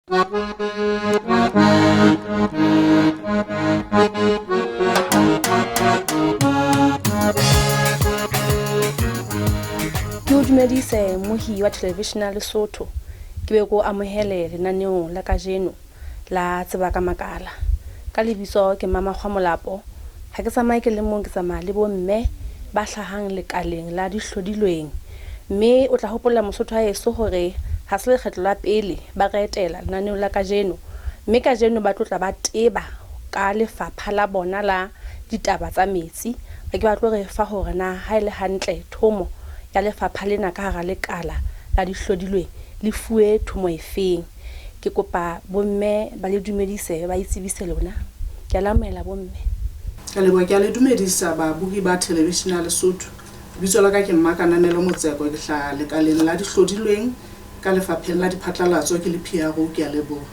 Ke o dumedise mohi wa thelevishene ya Lesotho, ke be ke o amohele lenaneong la kajeno la Tseba ka Makala. Ka lebitso ke Mmamakgwa Molapo. Ha ke tsamaye ke le mong, ke tsamaya le bomme ba hlahang lekaleng la dihlodilweng. Mme o tla hopola Mosotho wa heso hore ha se lekgetlo la pele ba re etela lenaneong la kajeno. Mme kajeno ba tlo tla ba teba ka lefapha la bona la ditaba tsa metsi. Ba ke ba tlo re fa hore na ha e le hantle thomo ya lefapha lena ka hara lekala la dihlodilweng le fuwe thomo efeng. Ke kopa bomme ba le dumedise, ba itsebise lona. Ke a le amohela bomme. Ke a leboha. Ke a le dumedisa babohi ba thelevishene ya Lesotho. Lebitso la ka ke Mmakananelo Motseko, ke hlaha lekaleng la dihlodilweng ka lefapheng la diphatlalatso ke le PRO. Ke a leboha.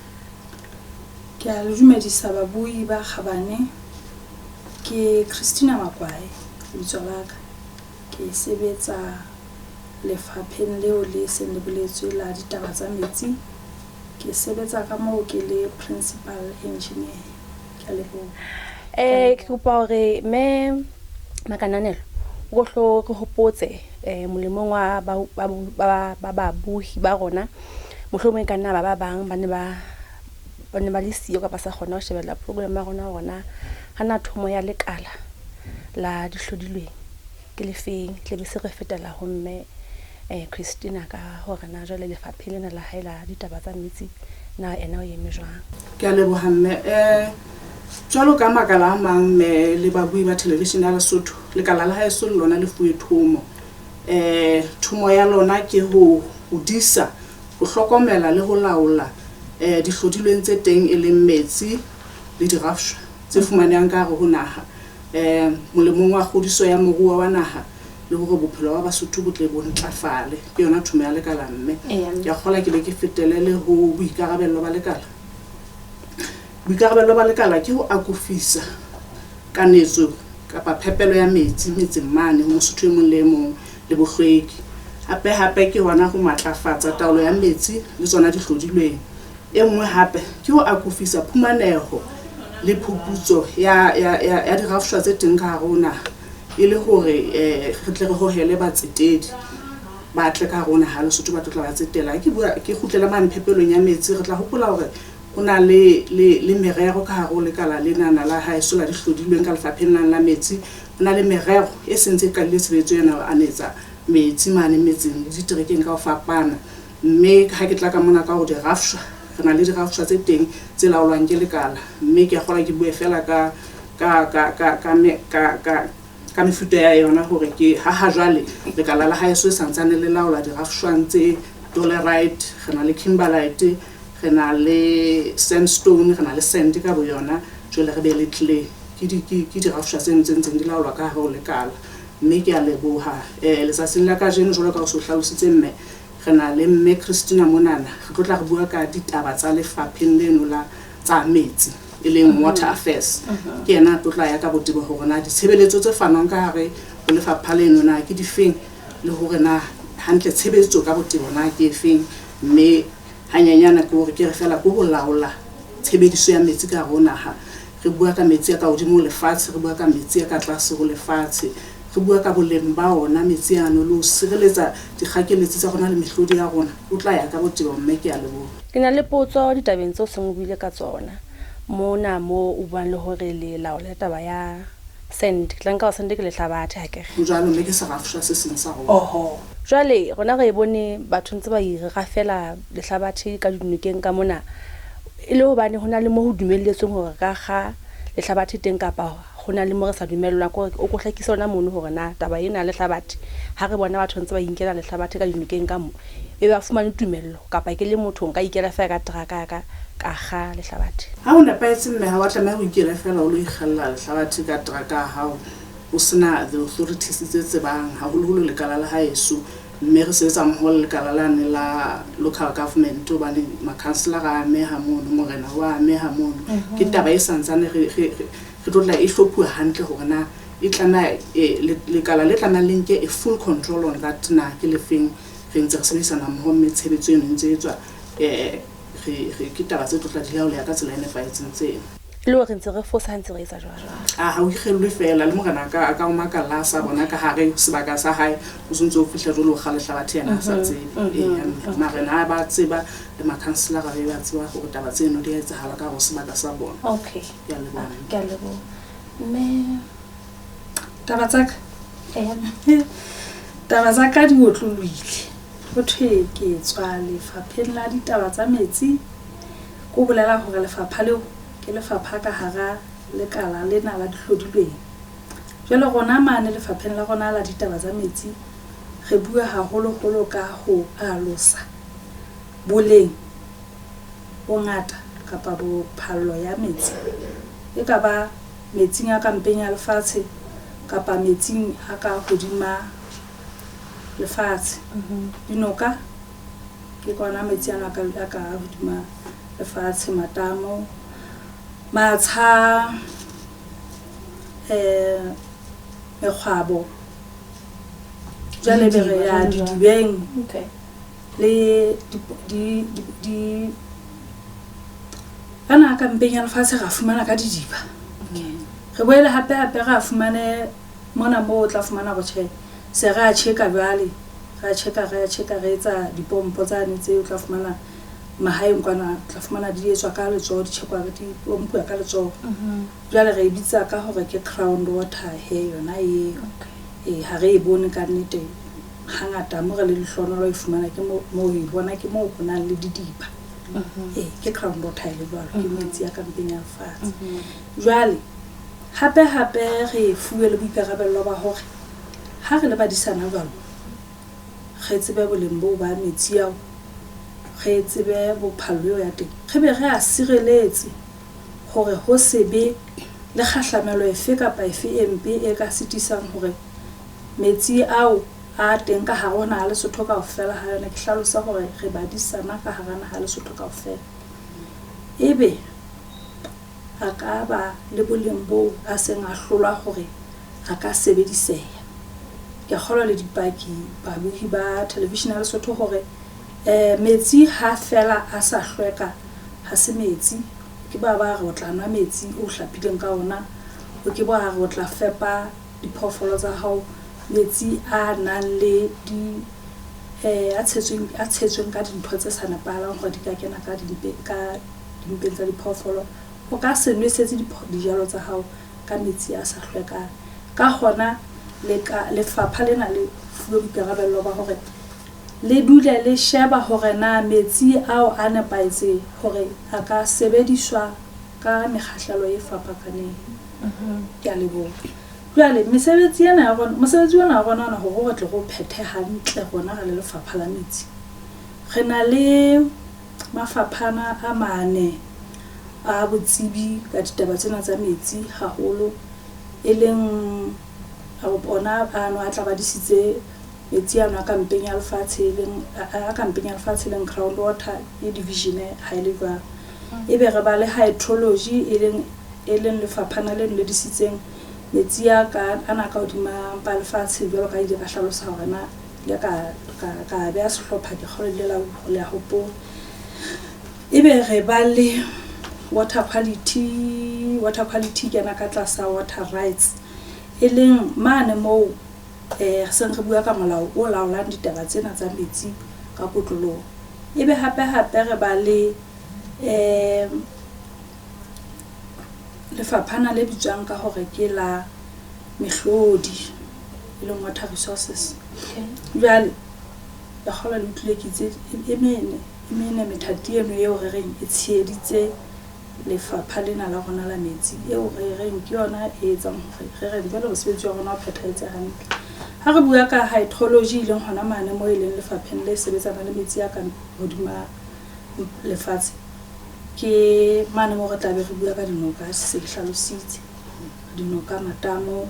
Ke a le dumedisa babohi ba kgabane. Ke Christina Makwae lebitso la ka. Ke sebetsa lefapheng leo le seng le boletswe la ditaba tsa metsi. Ke sebetsa ka moo ke le principal engineer. Ke a leboha. Eh ke kopa hore me Makananelo o hlo re hopotse eh molemong wa ba ba ba babohi ba rona mohlomong e ka nna ba ba bang ba ne ba ba ne ba le siyo kapa sa kgona ho shebella program ya rona hore na hana thomo ya lekala la dihlodilweng ke lefeng tle be se re fetela ho mme eh, Christina ka hore na jwale lefapheng lena la hae la ditaba tsa metsi na ena o eme jwang. Ke a leboha mme. Jwalo ka makala a mang mme le babui ba thelevishene ya Lesotho, lekala la haeso le lona le fuwe thomo. Thomo ya lona ke ho hodisa, ho hlokomela le ho laola dihlodilweng tse teng e leng metsi le dirafshwa tse fumanehang ka hare ho naha molemong wa kgodiso ya moruo wa naha le hore bophelo ba Basotho bo tle bo ntlafale. Ke yona thomo ya lekala mme. Ke a kgolwa ke be ke fetele le ho boikarabello ba lekala. Boikarabello ba lekala ke ho akofisa kanetso kapa phepelo ya metsi metseng mane ho Mosotho e mong le e mong le bohlweki. Hape hape ke hona ho matlafatsa taolo ya metsi le tsona dihlodilweng. E nngwe hape ke ho akofisa phumaneho le phuputso ya, ya, ya, ya dirafshwa tse teng ka hare ho naha e le hore re tle re hohele batsetedi ba tle ka hare ho naha ya Lesotho ba tlo tla ba tsetela. Ke bua ke kgutlele mane phepelong ya metsi, re tla hopola hore ho na le, le, le merero ka hare ho lekala lenana la haeso la dihlodilweng ka lefapheng lane la metsi. Ho na le merero e sentse e qadile tshebetso ena ho anetsa metsi mane metseng le diterekeng ka ho fapana. Mme ha ke tla ka mona ka hore dirafshwa, re na le dirafshwa tse teng tse laolwang ke lekala. Mme ke a kgolwa ke bue feela ka, ka, ka, ka, ka, me, ka, ka, ka mefuta ya yona hore ke ha ha jwale lekala la haeso e santsane le laola dirafshwang tse dolerite, re na le kimberlite, re na le sandstone, re na le sand ka boyona, jwale re be le clay. Ke di, ke, ke dirafshwa tseno tse ntseng di laolwa ka hare ho lekala. Mme ke a leboha. Letsatsing la kajeno jwalo ka o so hlalositse mme, re na le mme Christina monana, re tlo tla re bua ka ditaba tsa lefapheng leno la tsa metsi e leng water affairs. Ke yena a tlo tla ya ka botebo hore na ditshebeletso tse fanwang ka hare ho lefapha leno na ke difeng le hore na hantle tshebetso ka botebo na ke efeng. Mme hanyenyana ke hore ke re feela ke ho laola tshebediso ya metsi ka hare ho naha. Re bua ka metsi a ka hodimo ho lefatshe, re bua ka metsi a ka tlase ho lefatshe, re bua ka boleng ba ona metsi ano le ho sireletsa dikgakeletsi tsa rona le mehlodi ya rona. O tla ya ka botebo mme ke a leboha. Ke na le potso ditabeng tseo seng o buile ka tsona mona moo o buang le hore le laola taba ya sand. Ke tla nka hore sand ke lehlabathe akere? Ho jwalo mme ke serafshwa se seng sa rona. Oho. Jwale rona re bone batho ntse ba irafela lehlabathe ka dinokeng ka mona. E le hobane ho na le mo ho dumelletsweng hore re ka kga lehlabathe teng kapa ho na le mo re sa dumellwang. Ke hore o ko hlakise hona mono hore na taba ena ya lehlabathe ha re bona batho ntse ba inkela lehlabathe ka dinokeng ka mo, ebe ba fumane tumello kapa ke le motho nka ikela feela ka teraka ya ka ka kga lehlabathe. Ha ho nepahetse mme ha wa tlameha ho ikela feela o lo ikgella lehlabathe ka teraka ya hao o sena the authorities tse tsebang haholoholo lekala la haeso. Mme re sebetsa mmoho le lekala lane la local government hobane makhanselara a ameha mono, morena wa ameha mono. Ke taba e santsane re, re, re, re tlo tla e hlophuwa hantle hore na e tlameha lekala le tlamehang le nke a full control on that na ke lefeng. Re ntse re sebedisana mmoho mme tshebetso eno e ntse e tswa. re ke taba tse tlo tla di laoleha ka tsela e nepahetseng tseno. E le hore re ntse re fosa ha ntse re etsa jwalo. A ha o ikgellwe feela le morena a ka a ka o makalla a sa bona ka hare sebaka sa hae o se ntse o fihla jwalo o kga lehlabathe yena a sa tsebe. Eya mme marena a ba tseba le makhanselara ba be ba tseba hore taba tseno di a etsahala ka hare ho sebaka sa bona. Okay. Ke a leboha mme. Ke a leboha. Mme Taba tsa ka? Eya. Taba tsa ka di otlolohile. Ho thwe ke tswa lefapheng la ditaba tsa metsi. Ko bolela hore lefapha leo ke lefapha ka hara lekala lena la dihlodilweng. Jwale rona mane lefapheng la rona la ditaba tsa metsi re bua haholoholo ka ho alosa boleng, bongata kapa bophallo ya metsi. E ka ba metsing a ka mpeng ya lefatshe kapa metsing a ka hodima lefatshe. Dinoka ke kona metsi ana a ka hodima lefatshe, matamo, matsha, mekgwabo, jwale be re ya didibeng le di ana ka mpeng ya lefatshe ra fumana ka didiba. Re boele hape hape ra fumane mona moo o tla fumana hore tjhe se re a tjheka jwale, re a tjheka re a tjheka re etsa dipompo tsane tse o tla fumana mahaeng kwana, o tla fumana di etswa ka letsoho, di tjhekwa di pompuwa ka letsoho. Jwale re e bitsa ka hore ke ground water he yona eo. Ee, ha re e bone ka nnete hangata mo re le lehlohonolo e fumana ke mo moo e bona ke moo ho nang le didiba. Ee, ke ground water e le jwalo, ke metsi a ka mpeng ya lefatshe. Jwale hape hape re fuwe le boikarabello ba hore ha re le badisana jwalo, re tsebe boleng boo ba metsi ao, re tsebe bophallo eo ya teng, re be re a sireletse hore ho se be le kgahlamelo efe kapa efe e mpe e ka sitisang hore metsi ao a teng ka hare ho naha Lesotho kaofela ha yona. Ke hlalose hore re badisana ka hara naha Lesotho kaofela. Ebe a ka ba le boleng boo a seng a hlolwa hore a ka sebediseha. Ke a kgolwa le dipaki, babohi ba television ya Lesotho hore metsi ha feela a sa hlweka ha se metsi. Ke ba ba re o tla nwa metsi o hlapileng ka ona, o ke ba re o tla fepa diphoofolo tsa hao metsi a nang le di a tshetsweng a tshetsweng ka dintho tse sa nepahalang hore di ka kena ka dimpe ka dimpeng tsa diphoofolo. O ka se nwesetse dijalo tsa hao ka metsi a sa hlwekang. Ka hona leka lefapha lena le fuwe boikarabello ba hore le dule le sheba hore na metsi ao a nepahetse hore a ka sebediswa ka mekgahlelo e fapakaneng. Ke a leboha. Jwale mesebetsi ena ya rona, mosebetsi ona wa rona ona hore re tle re o phethe hantle rona re le lefapha la metsi, re na le mafaphana a mane a botsebi ka ditaba tsena tsa metsi haholo, e leng ona ano a tla ba disitse metsi ano a ka mpeng ya lefatshe, e leng a ka mpeng ya lefatshe, e leng ground water e division ha e le jwalo. Ebe re ba le hydrology e leng e leng lefaphana leno le disitseng metsi a ka ana ka hodima mpa lefatshe jwalo ka ile ka hlalosa hore na ile ka ka ka beha sehlopha ke kgolwa le ile la le a hopola. Ebe re ba le water quality, water quality e kena ka tlasa water rights, e leng mane moo re seng re bua ka molao o laolang ditaba tsena tsa metsi ka kotloloho. Ebe hape hape re ba le lefaphana le bitswang ka hore ke la mehlodi, e leng water resources. Jwale ke kgolwa le utlwile ke itse e mene e mene methati eno eo re reng e tsheheditse lefapha lena la rona la metsi, eo re reng ke yona e etsang hore re reng jwale mosebetsi wa rona o phethahetse hantle. Ha re bua ka hydrology e leng hona mane moo e leng lefapheng le sebetsanang le metsi a ka hodima lefatshe, ke mane moo re tla be re bua ka dinoka, se ke hlalositse dinoka, matamo,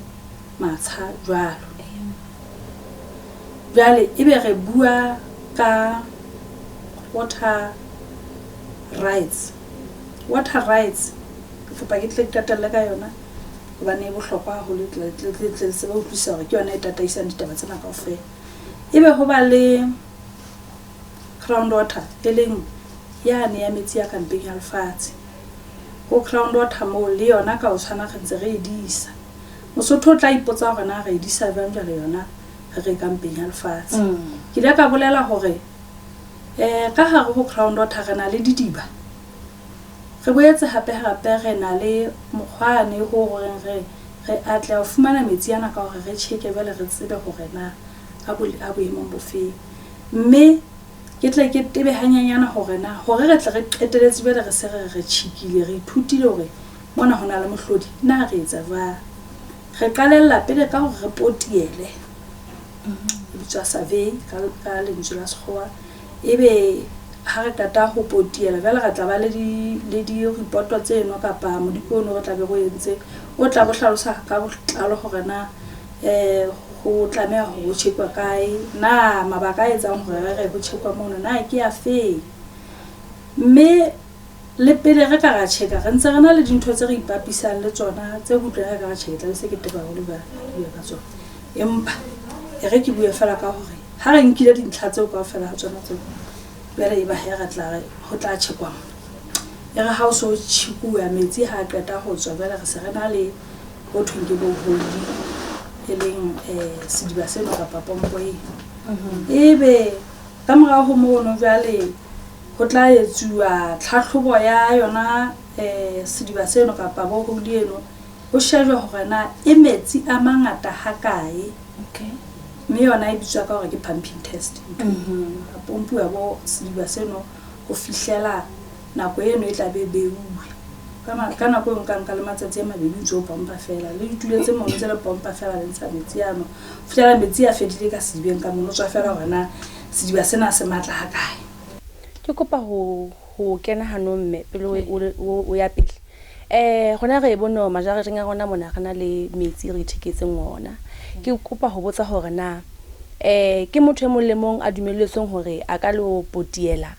matsha jwalo. Jwale ebe re bua ka water rights. Water rights ke kopa ke tle ke qetelle ka yona hobane e bohlokwa haholo, tle tle tle tle se ba utlwisisa hore ke yona e tataisang ditaba tsena kaofela. Ebe ho ba le ground water e leng yane ya metsi a ka mpeng ya lefatshe. Ho ground water moo le yona ka ho tshwana re ntse re e disa. Mosotho o tla ipotsa hore na re e disa jwang jwale yona re re ka mpeng ya lefatshe. Ke ile ka bolela hore ka hare ho ground water re na le didiba. Re boetse hape hape re na le mokgwane ho horeng re re atleha ho fumana metsi ana ka hore re tjheke jwale re tsebe hore na a boemong bofeng. Mme ke tle ke tebe hanyenyana hore na hore re tle re qeteletse jwale re se re re tjhekile, re ithutile hore mona ho na le mohlodi, na re etsa jwang. Re qalella pele ka hore re potiele, e bitswa survey ka lentswe la sekgowa. Ebe ha re qeta ho potiela jwale re tla ba le di-report-o tseno kapa modiko ono re tla be re o entse, o tla bo hlalosa ka botlalo hore na ho tlameha hore ho tjhekwa kae, na mabaka a etsang hore re re ho tjhekwa mono na ke a feng. Mme le pele re ka ra tjheka re ntse re na le dintho tse re ipapisang le tsona tse utlwang re ka ra tjheka, tla be se ke teba haholo ba bua ka tsona. Empa e re ke bue feela ka hore ha re nkile dintlha tseo kaofela ha tsona tseo, jwale e ba he re tla re ho tla tjhekwa mona. E re ha o so tjhekuwa metsi ha a qeta ho tswa, jwale re se re na le ho thweng ke bohodi, e leng sediba seno kapa pompo eno. Ebe ka morao ho mono jwale ho tla etsuwa tlhahlobo ya yona sediba seno kapa bohodi eno, ho shejwe hore na e metsi a mangata hakae. Mme yona e bitswa ka hore ke pumping test. A pompuwa bo sediba seno ho fihlela nako eno e tla be beuwe. Ka nako e nka nka le matsatsi a mabedi o ntse o pompa feela, le dituletse mono ntse le pompa feela le ntsha metsi ano, ho fihlela metsi a fedile ka sedibeng ka mono, o tswa feela hore na sediba sena se matla hakae. Ke kopa ho kena hanong mme pele o ya pele. Rona re bone hore majareteng a rona mona re na le metsi re itheketseng ona. Ke kopa ho botsa hore na ke motho e mong le mong a dumelletsweng hore a ka lo potiela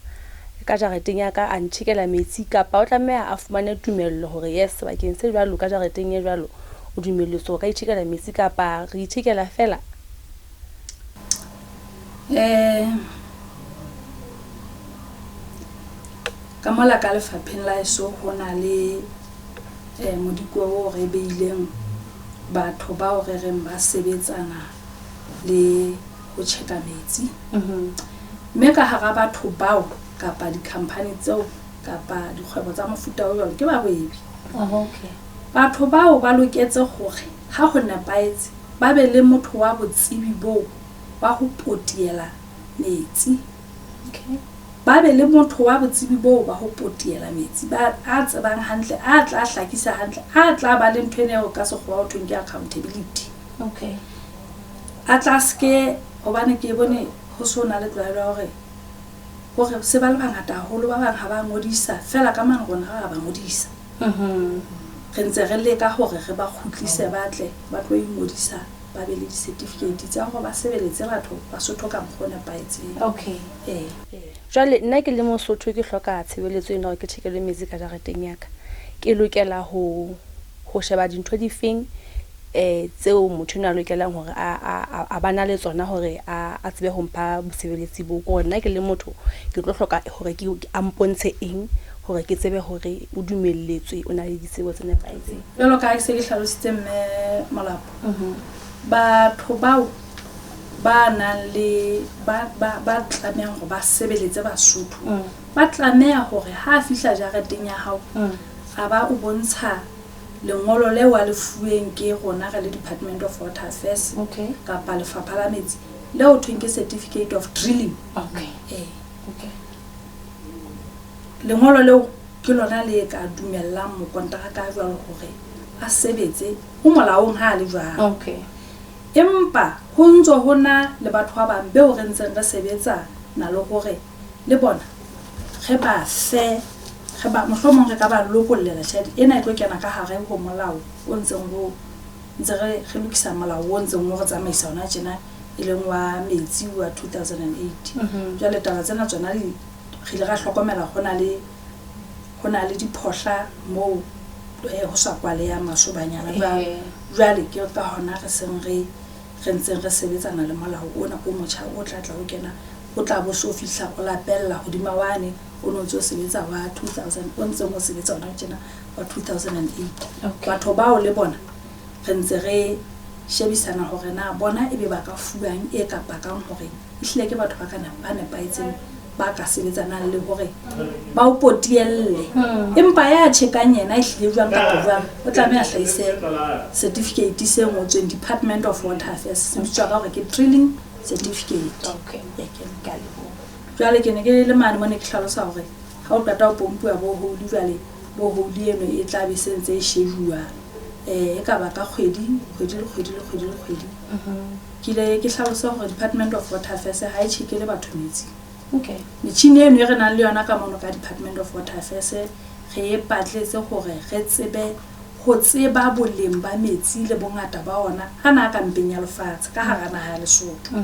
ka jareteng ya ka a ntjhekela metsi, kapa o tlameha a fumane tumello hore yes sebakeng se jwalo ka jareteng e jwalo o dumelletswe hore ka itjhekela metsi, kapa re itjhekela feela? Ka mola ka lefapheng la heso ho na le modiko o re beileng batho bao re reng ba sebetsana le ho tjheka metsi. Mme ka hara batho bao kapa di-company tseo kapa dikgwebo tsa mofuta o jwalo ke bahwebi. Batho bao ba loketse hore ha ho nepahetse ba be le motho wa botsebi boo ba ho potiela metsi. Ba be le motho wa botsebi boo ba ho potiela metsi, ba a tsebang hantle, a tla hlakisa hantle, a tla ba le ntho ena eo ka sekgowa ho thweng ke accountability. A tla ske, hobane ke bone ho so na le tlwaelo ya hore hore se ba le bangata haholo, ba bang ha ba ngodisa feela ka mane rona ra ba ngodisa. Re ntse re leka hore re ba kgutlise ba tle ba tlo ingodisa, ba be le di-certificate tsa hore ba sebeletse batho Basotho ka mokgwa o nepahetseng. Jwale nna ke le Mosotho ke hloka tshebeletso ena hore ke tjhekelwe metsi ka jareteng ya ka. Ke lokela ho sheba dintho difeng tseo motho enwa a lokelang hore a ba na le tsona hore a tsebe ho mpha bosebeletsi bo. Ke hore nna ke le motho ke tlo hloka hore ke a mpontshe eng hore ke tsebe hore o dumelletswe, o na le ditsebo tse nepahetseng. Jwalo ka ha ke se ke hlalositse mme Molapo, batho bao ba nang le ba tlamehang hore ba sebeletse Basotho, ba tlameha hore ha a fihla jareteng ya hao, a ba o bontsha lengolo leo a le fuweng ke rona re le Department of Water Affairs kapa Lefapha la Metsi, leo thweng ke certificate of drilling. Lengolo leo ke lona le ka dumellang mokonteraka jwalo hore a sebetse ho molaong ha a le jwalo. Empa ho ntso ho na le batho ba bang beo re ntseng re sebetsa na le hore le bona re ba fe, re ba mohlomong re ka ba lokollela tjhelete ena e tlo kena ka hare ho molao o ntseng o ntse re lokisa molao o ntseng o re tsamaisa hona tjena, e leng wa metsi wa 2008. Jwale taba tsena tsona di re ile ra hlokomela ho na le diphohla moo ho sa kwalehang masobanyana. Jwale ke ka hona re seng re ntseng re sebetsana le molao ona o motjha o tla tla o kena, o tla bo so fihla o lapella hodima wane o no ntso sebetsa wa 2000, o ntseng o sebetsa hona tjena wa 2008. Batho bao le bona re ntse re shebisana hore na bona ebe ba ka fuwang e ka pakang hore ehlile ke batho ba ka ba nepahetseng, ba ka sebetsanang le hore ba o potielle. Empa ya tjhekang yena ehlile jwang kapa jwang, o tlameha hlahise certificate se ngotsweng Department of Water Affairs, se bitswa ka hore ke drilling certificate. Jwale ke ne ke le mane mo ne ke hlalosa hore ha o qeta ho pompuwa borehole, jwale borehole eno e tla be se ntse e shejuwa, e ka ba ka kgwedi, kgwedi le kgwedi le kgwedi le kgwedi. Ke ile ke hlalosa hore Department of Water Affairs ha e tjhekele batho metsi. Metjhini eno e re nang le yona ka mono ka Department of Water Affairs, re e patletse hore re tsebe ho tseba boleng ba metsi le bongata ba ona hana ka mpeng ya lefatshe ka hara naha ya Lesotho.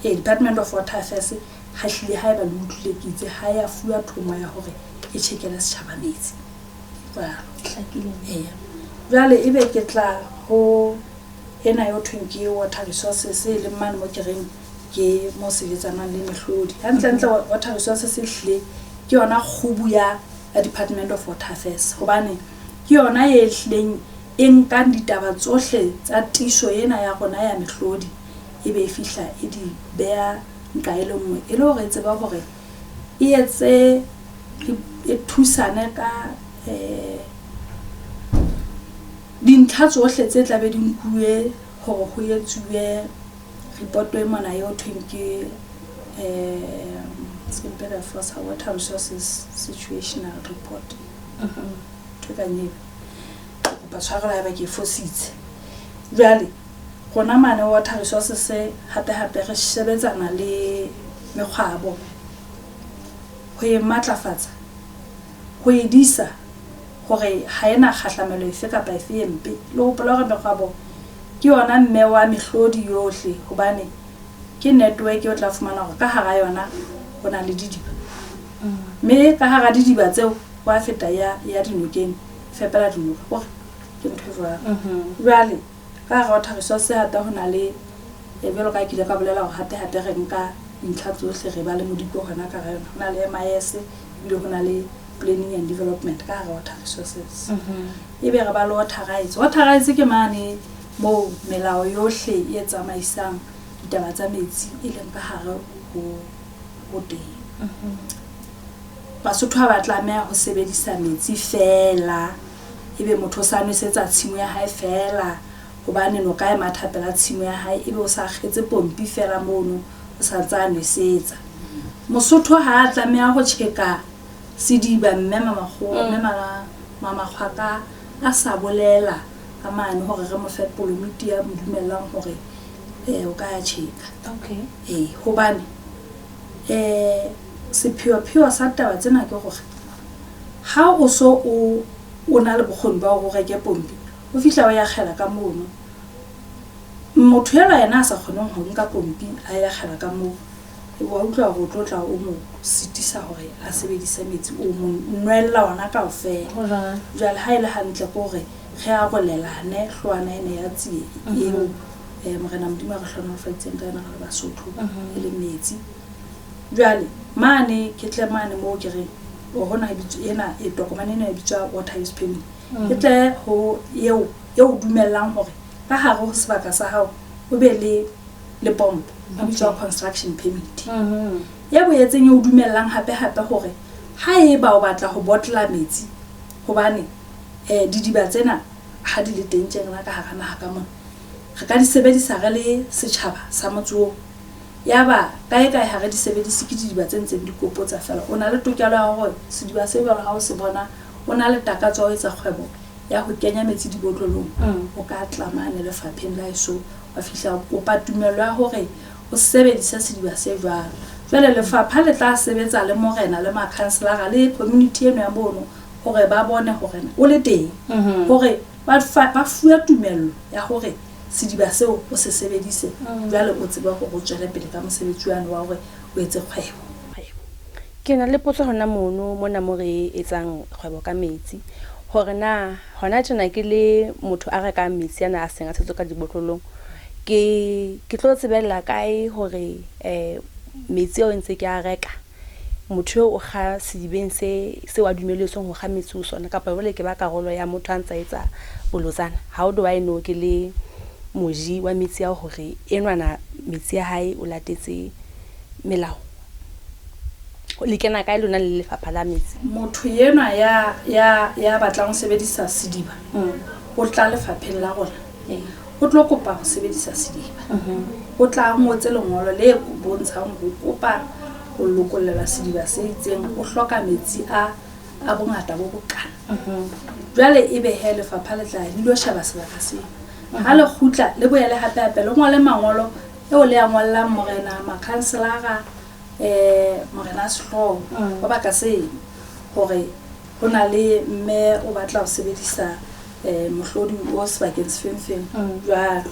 Department of Water Affairs ha hlile haeba le utlwile ke itse ha ya fuwa thomo ya hore e tjhekele setjhaba metsi. Jwalo. Jwale ebe ke tla ho ena eo thweng ke water resources, e leng mane mo ke reng ke mo sebetsanang le mehlodi. Hantlentle water resources e hlile ke yona kgubu ya Department of Water Affairs, hobane ke yona e hlileng e nkang ditaba tsohle tsa tiiso ena ya rona ya mehlodi, ebe e fihla e di beha nqa e le nngwe, e le hore e tsebe hore e etse e thusane ka dintlha tsohle tse tla be di nkuwe hore ho etsuwe report e mona eo thweng ke se fosa Water Resources Situational Report. Ntho e kang eo. Ke kopa tshwarelo haeba ke e fositse. Jwale rona mane Water Resources hape hape re sebetsana le mekgwabo ho e matlafatsa, ho e disa hore ha ena kgahlamelo efe kapa efe e mpe. Le hopola hore mekgwabo ke yona mme wa mehlodi yohle, hobane ke network o tla fumana hore ka hara yona ho na le didiba. Mme ka hara didiba tseo wa feta ya dinokeng, fepela dinoka hore ke ntho e jwalo. Jwale ka hara Water Resources hape ho na le jwalo ka ke ile ka bolela hore hape hape re nka dintlha tsohle, re ba le modiko hona ka hara yona. Ho na le MIS, ebile ho na le Planning and Development ka hara Water Resources. Ebe re ba le Water Rights. Water Rights ke mane moo melao yohle e tsamaisang ditaba tsa metsi e leng ka hare ho teng. Basotho ha ba tlameha ho sebedisa metsi feela, ebe motho o sa nwesetsa tshimo ya hae feela hobane noka e matha pela tshimo ya hae, ebe o sa kgetse pompi feela mono o sa ntsa nwesetsa. Mosotho ha a tlameha ho tjheka sediba mme Mamakgwaka a sa bolela ka mane hore re mo fe polomiti ya mo dumellang hore o ka ya tjheka. Hobane sepheopheo sa taba tsena ke hore ha o so o na le bokgoni ba hore o reke pompi, o fihla o ya kgela ka mono. Motho enwa yena a sa kgoneng ho nka pompi a ya kgela ka moo, wa utlwa hore o tlo tla o mo sitisa hore a sebedise metsi, o mo nwella ona kaofela. Jwale ha e le hantle ke hore re arolelane hloohwana ena ya tsie eo Morena Modimo a re hlohonolofaditseng ka yona re le Basotho, e leng metsi. Jwale mane ke tle mane moo ke reng hona ena e tokomane ena e bitswa water use permit. Ke tle ho eo e o dumellang hore ka hare ho sebaka sa hao o be le pompo, e bitswa construction permit. E boetseng e o dumellang hape hape hore ha eba o batla ho botla metsi, hobane didiba tsena ha di le teng tjena ka hara naha ka mona, re ka di sebedisa re le setjhaba sa motse oo. Yaba kae kae ha re di sebedise, ke didiba tse ntseng di kopotsa feela. O na le tokelo ya hore sediba se jwalo ha o se bona o na le takatso ya ho etsa kgwebo ya ho kenya metsi dibotlolong, o ka tla mane lefapheng la heso wa fihla kopa tumello ya hore o sebedise sediba se jwalo. Jwale lefapha le tla sebetsa le morena le makhanselara le community eno ya mono hore ba bone hore o le teng, hore ba fuwe tumello ya hore sediba seo o se sebedise. Jwale o tsebe hore o tswele pele ka mosebetsi wane wa hore o etse kgwebo. Ke na le potso hona mono mona mo re etsang kgwebo ka metsi, hore na hona tjena ke le motho a rekang metsi ana a seng a tshetswe ka dibotlolong, ke tlo tsebella kae hore metsi ao ntse ke a reka Motho eo o kga sedibeng se seo a dumelletsweng ho kga metsi ho sona, kapa jwale ke ba karolo ya motho a ntsa etsa bolotsana? How do I know ke le moji wa metsi ao hore enwana metsi a hae o latetse melao? Le kena kae lona le lefapha la metsi? Motho enwa ya ya ya batlang ho sebedisa sediba o tla lefapheng la rona, o tlo kopa ho sebedisa sediba. O tla ngotse lengolo le bontshang ho kopa ho lokollelwa sediba se itseng, o hloka metsi a a bongata bo bokana. Jwale ebe he lefapha le tla le ilo sheba sebaka seo. Ha le kgutla le boele hape hape le ngole mangolo eo le a ngollang morena, makhanselara, morena a sehlooho wa baka seno hore ho na le mme o batla ho sebedisa mohlodi o sebakeng sefeng feng jwalo.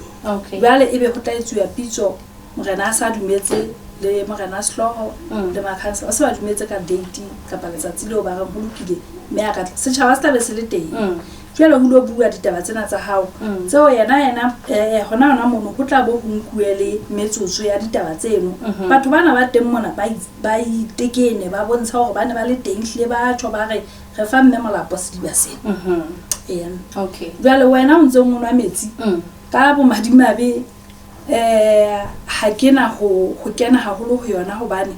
Jwale ebe ho tla etsuwa pitso, morena a sa dumetse le morena a sehlooho le makhansela ba se ba dumetse ka date kapa letsatsi leo ba reng ho lokile, mme a ka tla. Setjhaba se tla be se le teng. Jwale ho lo bua ditaba tsena tsa hao tseo yena yena hona hona mono ho tla bo ho nkuwe le metsotso ya ditaba tseno. Batho bana ba teng mona ba itekene, ba bontsha hore ba ne ba le teng, hlile ba tjho ba re re fa mme Molapo sediba sena. Eya. Jwale wena o ntseng o nwa metsi ka bomadimabe, ha ke na ho kena haholo ho yona hobane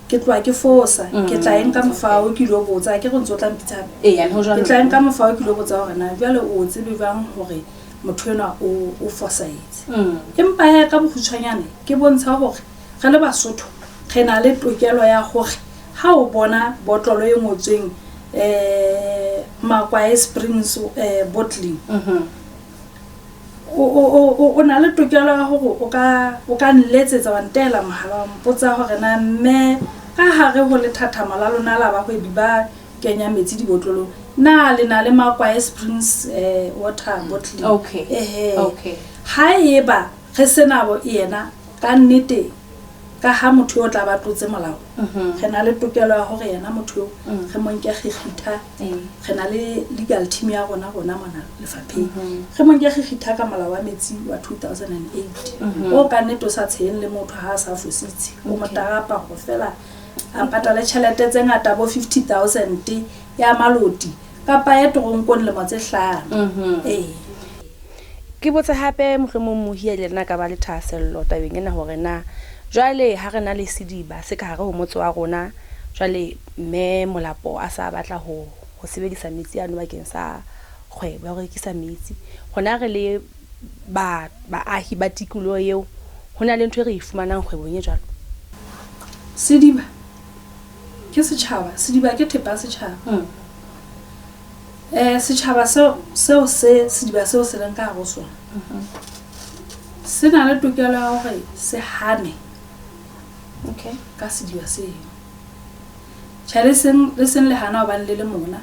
ke tloha ke fosa. Ke tla e nka mofao ke ilo botsa, ke re ntse o tla mpitsa hape. Ke tla e nka mofao ke ilo botsa hore na jwale o tsebe jwang hore motho enwa o fosahetse. Empa he ka bokgutshwanyane ke bontsha hore re le Basotho re na le tokelo ya hore ha o bona botlolo e ngotsweng Makwae Springs bottling, o na le tokelo ya hore o ka nletsetsa wa ntela mohala wa mpotsa hore na mme ka hare ho lethathamo la lona la bahwebi ba kenya metsi dibotlolong, na le na le Makwae Springs water bottling? Ehe. Ha eba re sena bo yena ka nnete, ka ha motho eo tla ba tlotse molao, re na le tokelo ya hore yena motho eo re mo nke kgikgitha. Re na le legal team ya rona rona mona lefapheng, re mo nke kgikgitha ka molao wa metsi wa 2008 o ka nnete o sa tsheheng le motho ha a sa fositse, o mo tarapa hore fela a patale tjhelete tse ngata bo 50 000 ya maloti kapa ya toronkong lemo tse 5. Ee. Ke botse hape mohlomong mohi le nna ka ba le thahasello tabeng ena hore na jwale ha re na le sediba se ka hare ho motse wa rona, jwale mme Molapo a sa batla ho sebedisa metsi ano bakeng sa kgwebo ya ho rekisa metsi, rona re le ba baahi ba tikoloho eo, ho na le ntho e re e fumanang kgwebong e jwalo? Sediba ke setjhaba, sediba ke thepa ya setjhaba. Setjhaba seo se sediba seo se leng ka hare ho sona se na le tokelo ya hore se hane ka sediba seo. Tjhe, le seng le hana hobane le le mona,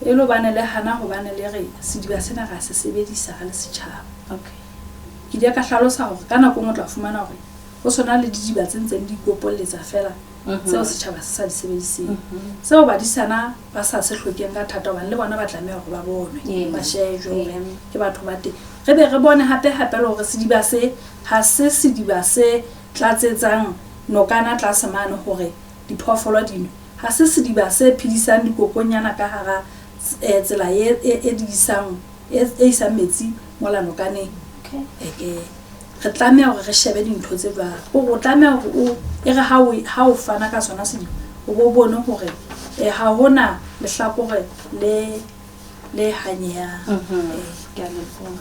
e le hobane le hana hobane le re sediba sena ra se sebedisa re le setjhaba. Ke ile ka hlalosa hore ka nako e nngwe o tla fumana hore ho sona le didiba tse ntseng di ikopolletsa fela tseo setjhaba se sa di sebediseng, tseo badisana ba sa se hlokeng ka thata hobane le bona ba tlameha hore ba bonwe, ba shejwe hore ke batho ba teng. Re be re bone hape hape le hore sediba se ha se sediba se tlatsetsang nokana tlase mane hore diphoofolo di nwe, ha se sediba se phedisang dikokonyana ka hara tsela e di isang e isang metsi mola nokaneng. Re tlameha hore re shebe dintho tse jwalo. Hore o tlameha hore o e re ha o fana ka sona sediba, o bo bone hore ha hona lehlakore le le hanyehang.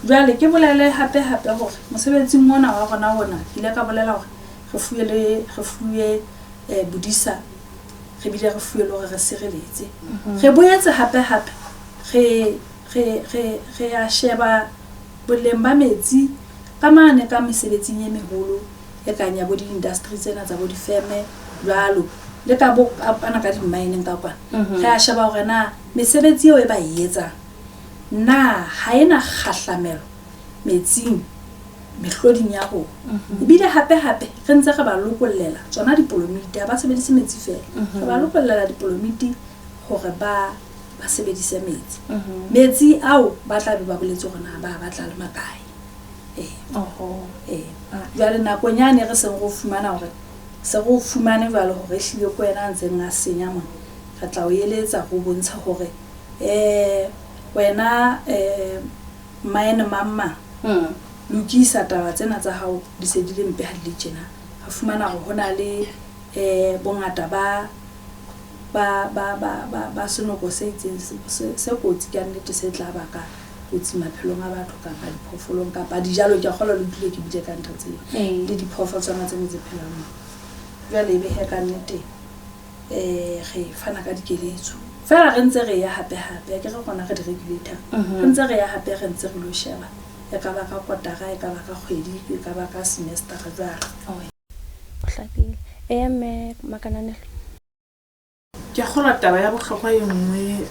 Jwale ke bolele hape hape hore mosebetsing ona wa rona ona ke ile ka bolela hore re fuwe le re fuwe bodisa, re bile re fuwe le hore re sireletse. Re boetse hape hape re re re re a sheba boleng ba metsi ka mane ka mesebetsing e meholo e kang ya bo di-industry tsena tsa bo difeme jwalo, le ka bo kana ka di-mine ka kwana. Re a sheba hore na mesebetsi eo e ba e etsang na ha ena kgahlamelo metsing mehloding ya rona. Ebile hape hape re ntse re ba lokollela tsona dipolomiti, ha ba sebedise metsi fela, re ba lokollela dipolomiti hore ba sebedise metsi. Metsi ao ba tla be ba boletse hore na ba batla le makae. Jwale nakong yane re seng re fumana hore Se re o fumane jwale hore ehlile ke wena a ntseng a senya mona, re tla o eletsa re o bontshe hore wena mmaene mang mang, lokisa taba tsena tsa hao di se di le mpe ha di le tjena. Re fumana hore ho na le bongata ba ba ba ba ba ba senoko se itseng se kotsi ka nnete, se tla baka kotsi maphelong a batho kapa diphoofolong kapa dijalong. Ke a kgolwa le utlwile ke buile ka ntho tseo le diphoofotswana tseno tse phelang moo. Jwale ebe hee ka nnete re fana ka dikeletso feela, re ntse re ya hape hape, akere rona re di-regulator, re ntse re ya hape, re ntse re lo sheba, e ka ba ka kotara, e ka ba ka kgwedi, e ka ba ka semestera jwalo. Ho hlakile. Eya mme Makananelo. Ke a kgolwa taba ya bohlokwa e nngwe,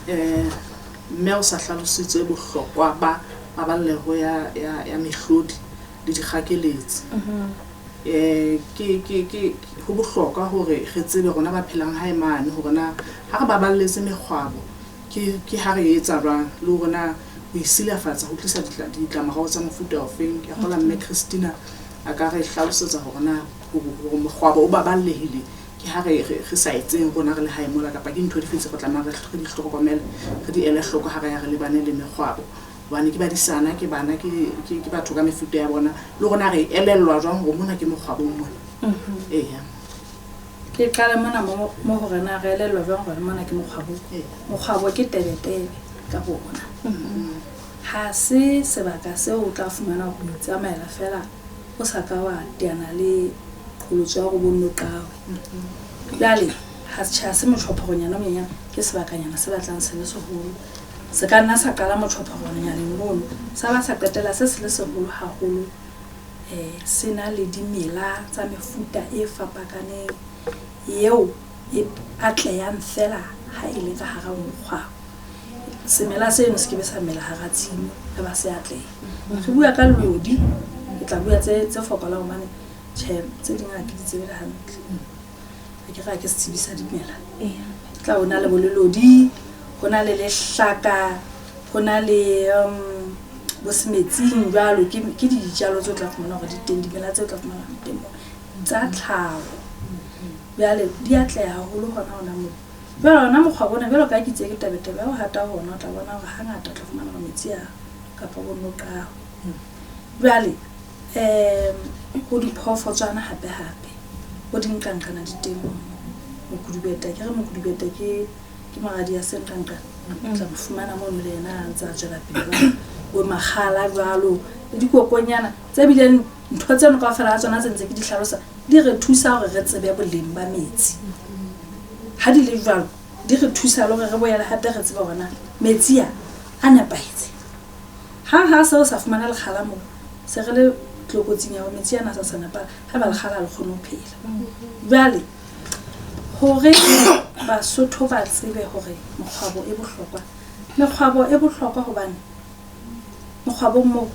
mme o sa hlalositse bohlokwa ba paballeho ya mehlodi le dikgakeletsi. Ke ho bohlokwa hore re tsebe rona ba phelang hae mane hore na ha re baballetse mekgwabo ke ha re etsa jwang, le hore na ho isilafatsa ho tlisa ditlamorao tsa mofuta ofeng. Ke a kgolwa mme Christina a ka re hlalosetsa hore na hore mokgwabo o baballehile ke ha re sa etseng rona re le hae mola, kapa ke ntho dife tse re tlamehang re di hlokomele, re di ele hloko ha re ya re lebane le mekgwabo, hobane ke badisana, ke bana, ke batho ka mefuta ya bona, le rona re elellwa jwang hore mona ke mokgwabong mona. Eya. Ke qale mona mo hore na re elellwa jwang hore mona ke mokgwabong. Mokgwabo ke tebetebe ka bona. Ha se sebaka seo o tla fumana hore o itsamaela fela o sa ka wa teana le qholotso ya hore bo nno qawe. Jwale ha se motjhophoronyana o monyenyane, ke sebakanyana se batlang se le seholo. Se ka nna sa qala motjhophoronyaneng mono, sa ba sa qetela se se le seholo haholo. Se na le dimela tsa mefuta e fapakaneng eo e atlehang fela ha e le ka hara mokgwabo. Semela seno se ke be sa mela hara tshimo e ba se atleha. Re bua ka lodi, ke tla bua tse fokolang hobane tjhe tse ding ha ke di tsebe le hantle. Ha ke re ha ke setsebi sa dimela. Tla ho na le bo lelodi, ho na le lehlaka, ho na le bo semetsing jwalo, ke dijalo tse o tla fumana hore di teng, dimela tse o tla fumana hore di teng moo tsa tlhaho. Jwale di atleha haholo hona hona moo. Jwale hona mokgwa bona jwalo ka ha ke itse ke tebetebe ya ho hata hona, o tla bona hore hangata o tla fumana hore metsi a kapa bo noqaho. Jwale ho diphoofotswana hape hape, bo dinqanqana di teng moo. Mokudubete, akere mokudubete ke moradi ya senqanqana, o tla mo fumana mono le yena a ntse a tswela pele jwalo. Bo makgala jwalo le dikokonyana tse bileng ntho tseno kaofela ha tsona tse ntse ke di hlalosa di re thusa hore re tsebe boleng ba metsi. Ha di le jwalo di re thusa le hore re boele hape re tsebe hore na metsi a a nepahetse. Hang ha se re sa fumana lekgala moo, se re le tlokotsing ya hore metsi ana a sa sa nepahala, haeba lekgala ha le kgone ho phela. Jwale hore Basotho ba tsebe hore mokgwabo e bohlokwa, mekgwabo e bohlokwa hobane mokgwabong moo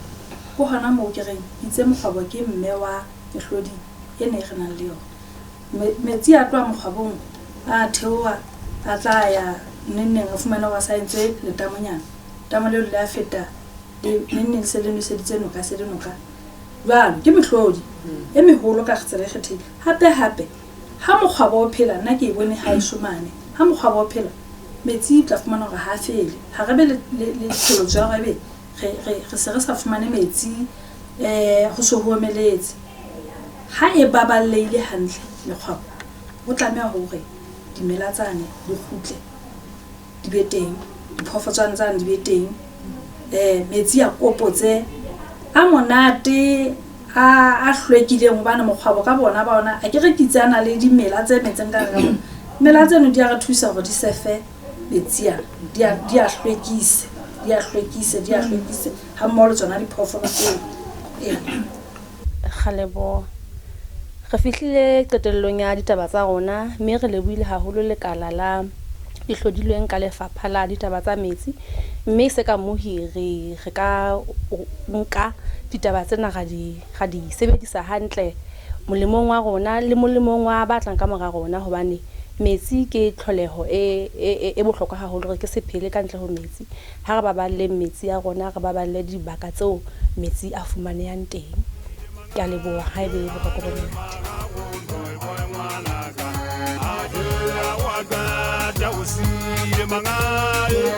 ke hona moo ke reng itse mokgwabo ke mme wa mehlodi ena e re nang le yona. Metsi a tloha mokgwabong a theoha a tla ya neng neng, re fumane hore a sa entse letamonyana. Tamo leo le a feta neng neng se le nweseditse noka, se le noka. Jwalo ke mehlodi e meholo ka tsela e kgethehileng. Hape hape ha mokgwabo o phela, nna ke e bone haeso mane, ha mokgwabo o phela metsi o tla fumana hore ha fele. Ha re be le qholotso ya hore ebe re se re sa fumane metsi, ho se ho omeletse. Ha e baballehile hantle mekgwabo, ho tlameha hore dimela tsane di kgutle di be teng, diphoofotswana tsane di be teng, metsi a kopotse a monate a hlwekileng, hobane mokgwabo ka bona ba ona a ke re kitse a na le dimela tse metseng ka hare. Dimela tseno di a re thusa hore di sefe metsi ana, di a hlwekise, di a hlwekise, di a hlwekise ha mmoho le tsona diphoofolo tseo. Kgalebo, re fihlile qetellong ya ditaba tsa rona, mme re lebohile haholo lekala la dihlodilweng ka lefapha la ditaba tsa metsi, mme se ka mohi re ka nka ditaba tsena ra di sebedisa hantle molemong wa rona le molemong wa ba tlang ka mora rona, hobane metsi ke tlholeho e bohlokwa haholo. Re ke se phele ka ntle ho metsi. Ha re baballeng metsi a rona, re baballe dibaka tseo metsi a fumanehang teng. Ke a leboha, ha ebe boroko bo monate. Tawusile mangaye.